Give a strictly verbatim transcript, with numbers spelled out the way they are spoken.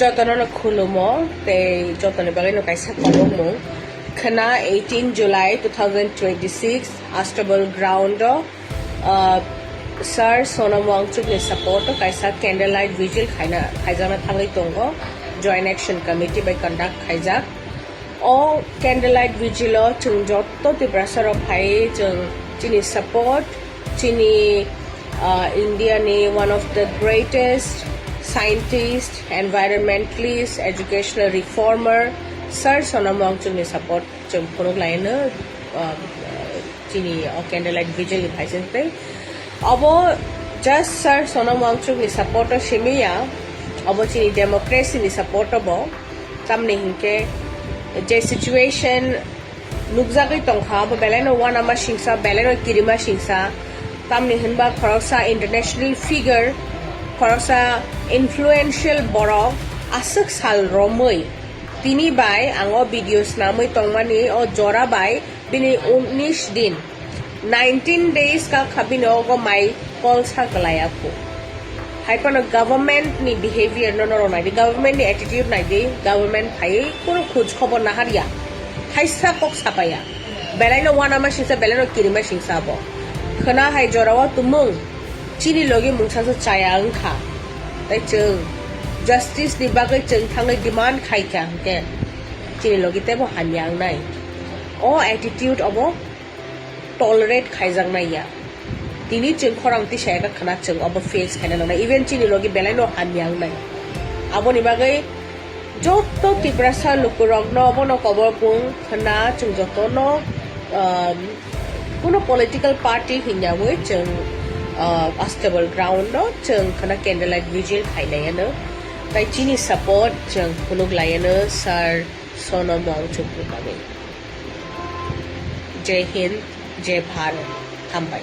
Jotono no khulumo tei jotoni bagwi no kaisa kolokmung khna eighteen July two thousand twenty-six Astabal ground o, uh, Sir Sonam Wangchuk ni support o kaisa candlelight vigil khaina khaijakna thangwi tongo, Joint Action Committee bai conduct khaijak. O candlelight vigil o chwng jotto Tiprasa rok phai chwng chini support, chini, uh, India ni one of the greatest scientist, environmentalist, educational reformer, Sir Sonam Wangchuk ni support chwng phunuk laino, uh, chini o candlelight vigil ni phaising tei obo just Sir Sonam Wangchuk ni support o simi ya, obo chini democracy ni support o bo. Tamni hinkhe je situation nukjagwi tongkha, abo belai no uanama singsa, belai no kirima singsa. Tamni hinba khoroksa international figure, khoroksa influential borok aswk sal romwi tini bai ang o video snamwi tongmani o jora bai bini unis din, nineteen days ka kha bini ogo mai kolsa kwlai aphu. Hai phano government ni behavior no norok nai di, government ni attitude nai di, government phaiwi kunu khoj khobor nahar ya, thaisa kok sapaya, belai no uanama singsa, belai no kirima singsa abo. Khwna hai jora o tumung chini logi mungsa se chaya wngkha, tei chwng justice ni bagwi chwng thangwi demand khai kha hinkhe chini logi teibo hamya wngnai. O attitude obo tolerate khaijaknai ya. Tini chwng khorang tisa eka khwna chwng obo face khaina nangnai. Even chini logi belai no hamya wngnai. Aboni bagwi joto Tiprasa lukurokno obono kobor bung khwna chwng jotono, um, kuno political party hinyawi chwng, uh, Astabal ground no chwng khwna candlelight vigil khainai ano. Tai chini support chwng phunuk lai ano Sir Sonam Wangchuk ni bagwi. Jai Hind, Jai Bharat, hambai.